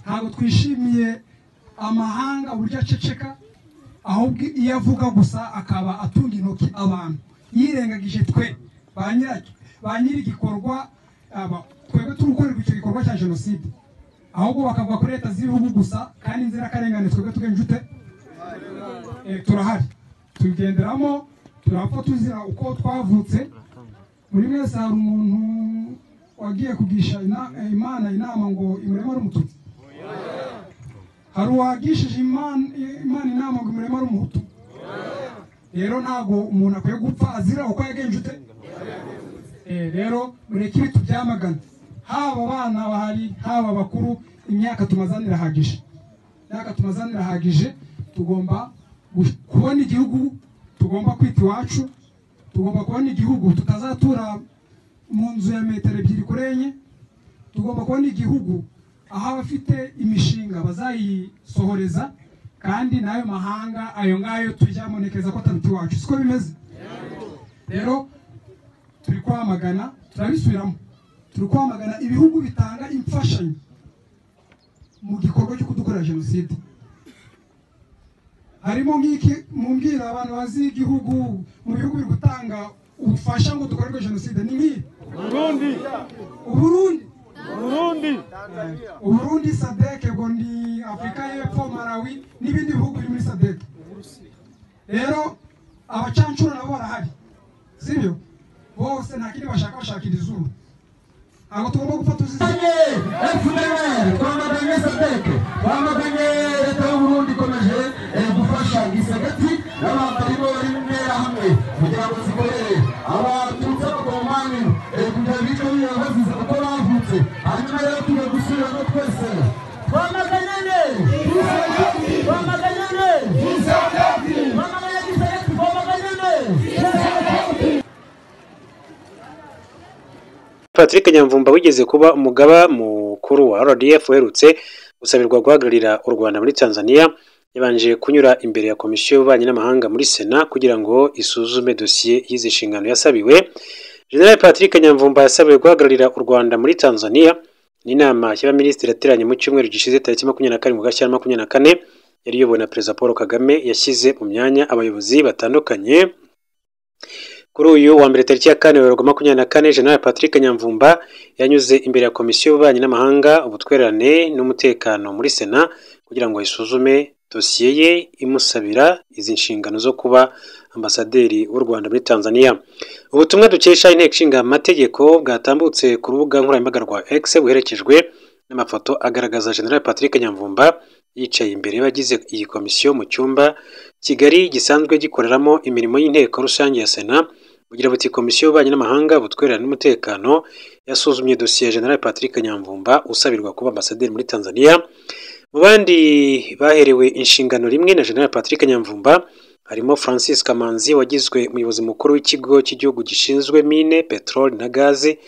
Ntabwo twishimiye amahanga uburyo aceceka, ahubwo iyo avuga gusa akaba atunga intoki abantu yirengagije twe ba nyiri igikorwa, twebwe turi gukorerwa icyo gikorwa cya jenoside, ahubwo bakavuga kuri leta z'ibihugu gusa, kandi inzirakarengane twebwe tugenje ute? Turahari, tugenderamo, turapfa tuzira uko twavutse. Muri mwese hari umuntu wagiye kugisha Imana inama ngo imureme ari umututsi? Hari uwagishije Imana inama ngo imureme ari umuhutu? Rero ntabwo umuntu akwiye gupfa azira uko yagenje ute. Rero mureke ibi tubyamagana, haba abana bahari haba abakuru, imyaka tumazana irahagije, imyaka tumazana irahagije. Tugomba kubona igihugu tugomba kwita iwacu, tugomba kubona igihugu tutazatura mu nzu ya metero 2 kuri 4, tugomba kubona igihugu aho abafite imishinga bazayisohoreza, kandi n'ayo mahanga ayo ngayo tujyamo ntekereza ko atari iwacu, siko bimeze. Rero turi kwamagana, turabisubiramo, turi kwamagana ibihugu bitanga imfashanyo mu gikorwa cyo kudukorera jenoside. Harimo nk'iki mumbwira abantu bazi igihugu mu bihugu biri gutanga ubufasha ngo dukorerwe jenoside ni nk'iyi Burundi, Uburundi, Burundi, Uburundi, SADC, ngo ni Afurika y'Epfo, Malawi n'ibindi bihugu biri muri SADC. Rero abacancuro nabo barahari, sibyo? Bose nta kindi bashaka, bashakira izuru. Ntabwo tugomba gupfa tuzize. FDLR twamaganye SADC, twamaganye leta y'u Burundi ikomeje gufasha Gisagati n'abambari bo bari mu nterahamwe kugira ngo zikorere abatutsi b'abakongomani kugira bicwe bazize uko bavutse. Hanyuma rero tugiye gusubiramo twese twamaganye ne, twamaganye ne, twamaganye Gisagati, twamaganye ne. Patrick Nyamvumba wigeze kuba umugaba mukuru wa RDF uherutse gusabirwa guhagararira u Rwanda muri Tanzania, yabanje kunyura imbere ya komisiyo y'ububanyi n'amahanga muri Sena kugira ngo isuzume dosiye y'izi nshingano yasabiwe. General Patrick Nyamvumba yasabiwe guhagararira u Rwanda muri Tanzania n'inama y'abaminisitiri yateranye mu cyumweru gishize tariki 27 Gashyantare 2024, yari iyobowe na Perezida Paul Kagame, yashyize mu myanya abayobozi batandukanye. Kuri uyu wa mbere tariki ya 4 Werurwe 2024, General Patrick Nyamvumba yanyuze imbere ya komisiyo y'ububanyi n'amahanga, ubutwererane n'umutekano muri Sena kugira ngo isuzume dosiye ye imusabira izi nshingano zo kuba ambasaderi w'u Rwanda muri Tanzania. Ubutumwa dukesha inteko ishinga amategeko bwatambutse ku rubuga nkoranyambaga rwa X buherekejwe n'amafoto agaragaza General Patrick Nyamvumba yicaye imbere y'abagize iyi komisiyo mu cyumba Kigali gisanzwe gikoreramo imirimo y'inteko rusange ya Sena, bugira buti: komisiyo y'ububanyi n'amahanga, ubutwererane n'umutekano yasuzumye dosiye ya General Patrick Nyamvumba usabirwa kuba ambasaderi muri Tanzania. Mu bandi baherewe inshingano rimwe na General Patrick Nyamvumba harimo Francis Kamanzi wagizwe umuyobozi mukuru w'ikigo cy'igihugu gishinzwe mine, peteroli na gazi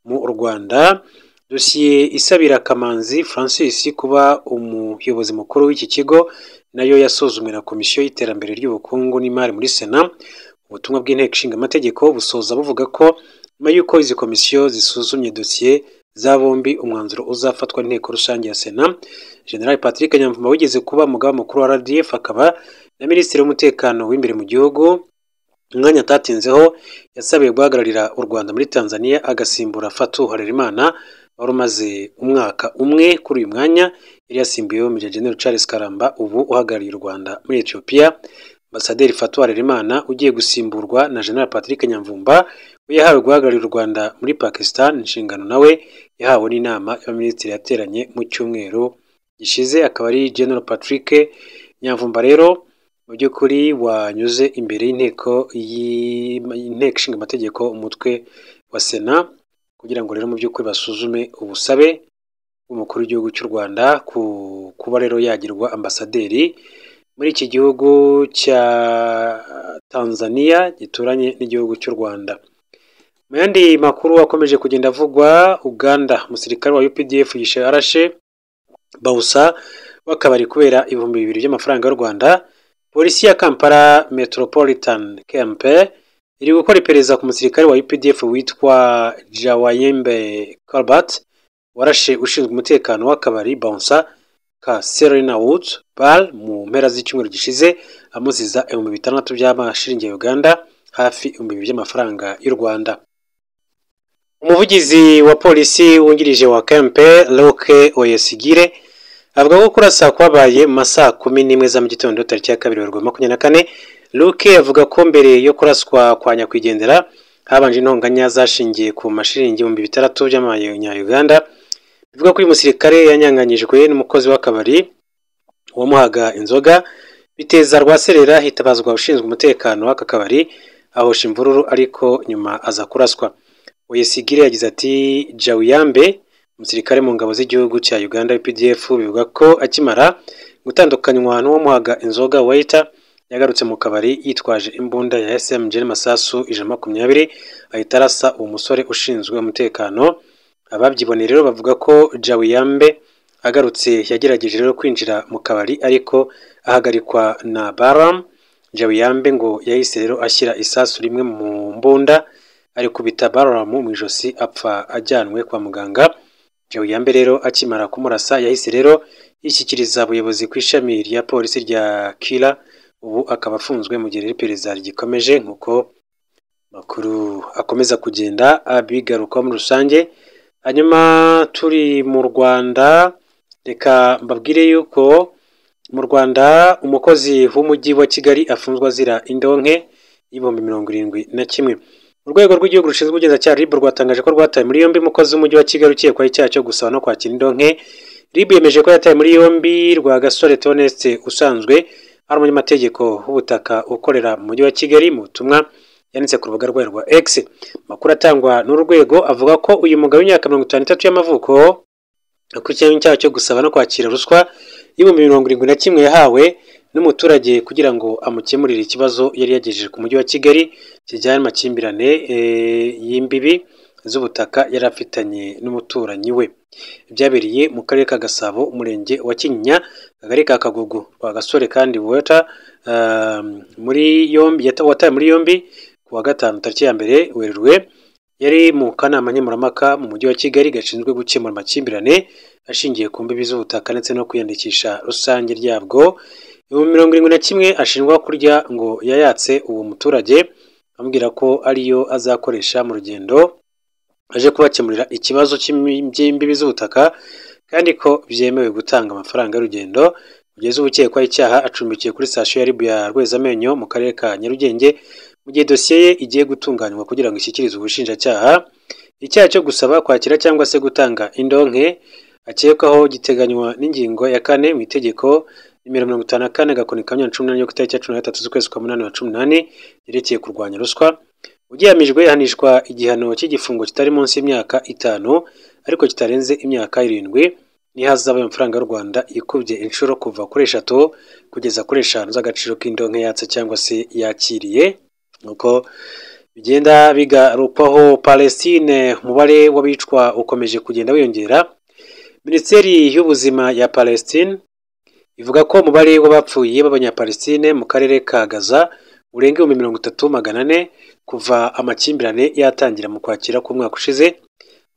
mu Rwanda. Dosiye isabira Kamanzi Francis kuba umuyobozi mukuru w'iki kigo nayo yasuzumwe na komisiyo y'iterambere ry'ubukungu n'imari muri Sena. Ubutumwa bw'inteko ishinga amategeko busoza buvuga ko nyuma y'uko izi komisiyo zisuzumye dosiye za bombi, umwanzuro uzafatwa n'inteko rusange ya Sena. General Patrick Nyamvumba wigeze kuba umugaba mukuru wa RDF akaba na minisitiri w'umutekano w'imbere mu gihugu, umwanya atatinzeho yasabiwe guhagararira u Rwanda muri Tanzania agasimbura Fatou Harerimana wari umaze umwaka umwe kuri uyu mwanya. Yari yasimbuyeho Maj. General Charles Karamba ubu uhagarariye u Rwanda muri Ethiopia. Ambasaderi Fatou Harerimana ugiye gusimburwa na General Patrick Nyamvumba we yahawe guhagararira u Rwanda muri Pakistan, inshingano nawe yahawe n'inama y'abaminisitiri yateranye mu cyumweru gishize, akaba ari General Patrick Nyamvumba rero mu by'ukuri wanyuze imbere y'inteko ishinga amategeko umutwe wa Sena kugira ngo rero mu by'ukuri basuzume ubusabe bw'umukuru w'igihugu cy'u Rwanda kuba rero yagirwa ambasaderi muri iki gihugu cya Tanzania gituranye n'igihugu cy'u Rwanda. Mu yandi makuru akomeje kugenda avugwa, Uganda, umusirikare wa UPDF yishe arashe Bausa w'akabari kubera 2000 by'amafaranga y'u Rwanda. Polisi ya Kampala Metropolitan KMP iri gukora iperereza ku musirikare wa UPDF witwa Jawayembe Colbert warashe ushinzwe umutekano w'akabari Bouncer ka Serena Woods Bar mu mpera z'icyumweru gishize, amuziza 6000 by'amashiringi ya Uganda, hafi 2000 by'amafaranga y'u Rwanda. Umuvugizi wa polisi wungirije wa Kempe, Luke Oyesigire, avuga ko kurasa kwabaye mu masaa 11 za mu gitondo tariki ya 2 Werurwe 24. Luke avuga ko mbere yo kuraswa kwa nyakwigendera habanje intonganya zashingiye ku mashiringi 6000 by'amanya-Uganda. Bivuga ko uyu musirikare yanyanganyijwe n'umukozi w'akabari wamuhaga inzoga, biteza rwaserera, hitabazwa ushinzwe umutekano w'aka kabari ahosha imvururu, ariko nyuma aza kuraswa. Oyesigire yagize ati Jawiyambe, umusirikare mu ngabo z'igihugu cya Uganda UPDF, bivuga ko akimara gutandukanywa n'uwamuhaga inzoga waiter, yagarutse mu kabari yitwaje imbunda ya SMG n'amasasu 120, ahita arasa uwo musore ushinzwe umutekano. Ababyiboneye rero bavuga ko Jawiyambe agarutse yagerageje rero kwinjira mu kabari ariko ahagarikwa na Baram. Jawiyambe ngo yahise rero ashyira isasu rimwe mu mbunda arikubita Baram mu ijosi, apfa ajyanwe kwa muganga. Jawiyambe rero akimara kumurasa yahise rero yishyikiriza ubuyobozi ku ishami rya polisi rya Kira, ubu akaba afunzwe mu gihe iperereza rigikomeje, nk'uko makuru akomeza kugenda abigarukaho muri rusange. Hanyuma turi mu Rwanda, reka mbabwire yuko mu Rwanda umukozi w'umujyi wa Kigali afunzwe azira indonke y'71,000. Urwego rw'igihugu rushinzwe ubugenzacyaha RIB rwatangaje ko rwataye muri yombi umukozi w'umujyi wa Kigali ukekwaho icyaha cyo gusaba no kwakira indonke. RIB yemeje ko yataye muri yombi Rwagasore Theoneste usanzwe ari umunyamategeko w'ubutaka ukorera mu mujyi wa Kigali. Mu butumwa yanditse ku rubuga rwayo rwa X, amakuru atangwa n'urwego avuga ko uyu mugabo w'imyaka 53 y'amavuko akurikiranyweho icyaha cyo gusaba no kwakira ruswa y'71,000 yahawe n'umuturage kugira ngo amukemurire ikibazo yari yagejeje ku mujyi wa Kigali kijyanye n'amakimbirane y'imbibi z'ubutaka yari afitanye n'umuturanyi we. Byabereye mu karere ka Gasabo, umurenge wa Kinyinya, akagari ka Kagugu. Rwagasore kandi wata muri yombi watawe muri yombi ku wa gatanu tariki ya 1 Werurwe, yari mu kanama nkemurampaka mu mujyi wa Kigali gashinzwe gukemura amakimbirane ashingiye ku mbibi z'ubutaka ndetse no kwiyandikisha rusange ryabwo. 71,000 ashinjwa kurya ngo yayatse uwo muturage amubwira ko ariyo azakoresha mu rugendo aje kubakemurira ikibazo cy'imbibi z'ubutaka, kandi ko byemewe gutanga amafaranga y'urugendo. Kugeza ubu ukekwaho icyaha acumbikiye kuri sitasiyo ya RIB ya Rwezamenyo mu karere ka Nyarugenge, mu gihe dosiye ye igiye gutunganywa kugira ngo ishyikirizwe ubushinjacyaha. Icyaha cyo gusaba, kwakira cyangwa se gutanga indonke akekwaho giteganywa n'ingingo ya 4 mu itegeko nimero 54/18 yo ku itariki ya 13 z'ukwezi kwa 8 wa 18 yerekeye kurwanya ruswa. Ugihamijwe ahanishwa igihano cy'igifungo kitari munsi y'imyaka 5 ariko kitarenze imyaka 7, n'ihazabu y'amafaranga y'u Rwanda ikubye inshuro kuva kuri 3 kugeza kuri 5 z'agaciro k'indonke yatse cyangwa se yakiriye. Nuko bigenda bigarukwaho. Palestine, umubare w'abicwa ukomeje kugenda wiyongera. Minisiteri y'ubuzima ya Palestine ivuga ko umubare w'abapfuye b'abanyapalestine mu karere ka Gaza urenga 30,400 kuva amakimbirane yatangira mu kwakira k'umwaka ushize.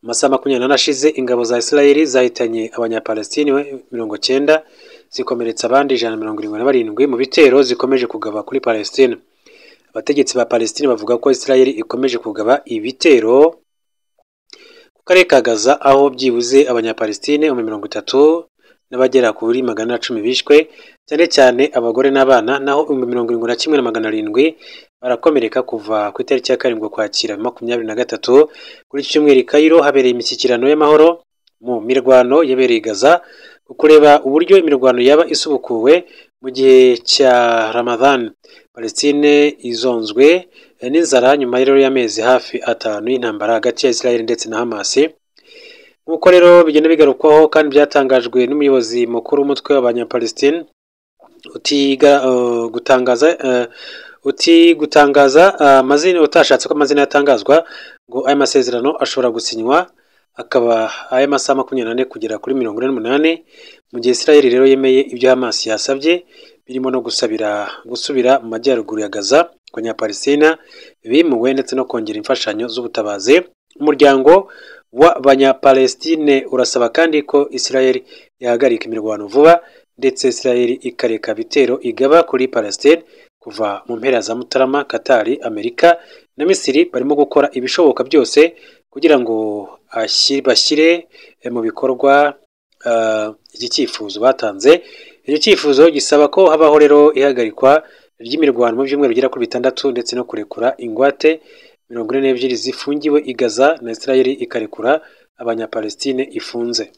Amasaha 24 ashize ingabo za Israel zahitanye abanyapalestine 90, zikomeretsa abandi 177 mu bitero zikomeje kugaba kuri Palestine. Abategetsi ba Palestine bavuga ko Israel ikomeje kugaba ibitero ku karere ka Gaza, aho byibuze abanyapalestine 30,000 n'abagera kuri 110 bishwe, cyane cyane abagore n'abana, naho 71,700 barakomereka kuva ku itariki ya 7 Ukwakira 2023. Kuri iki cyumweru i Cairo habereye imishyikirano y'amahoro mu mirwano yabereye Gaza, kureba uburyo imirwano yaba isubukuwe mu gihe cya Ramadhan. Palestine izonzwe n'inzara nyuma rero y'amezi hafi 5 y'intambara hagati ya Israel ndetse na Hamas. Nk'uko rero bigenda bigarukwaho kandi byatangajwe n'umuyobozi mukuru w'umutwe w'abanyapalestine uti gutangaza amazina, utashatse ko amazina yatangazwa, ngo aya masezerano ashobora gusinywa akaba aya masaha 24 kugera kuri 48, mu gihe Israel rero yemeye ibyo Hamas yasabye birimo no gusabira gusubira mu majyaruguru ya Gaza ku banyapalestina bimuwe ndetse no kongera imfashanyo z'ubutabazi. Umuryango w'abanyapalestine urasaba kandi ko Israel yahagarika imirwano vuba, ndetse Israel ikareka ibitero igaba kuri Palestine. Kuva mu mpera za Mutarama, Qatar, Amerika na Misiri barimo gukora ibishoboka byose kugira ngo bashyire mu bikorwa iki cyifuzo batanze. Icyo cyifuzo gisaba ko habaho rero ihagarikwa ry'imirwano mu byumweru bigera kuri 6, ndetse no kurekura ingwate 42 zifungiwe i Gaza, na Israel ikarekura abanyapalestine ifunze.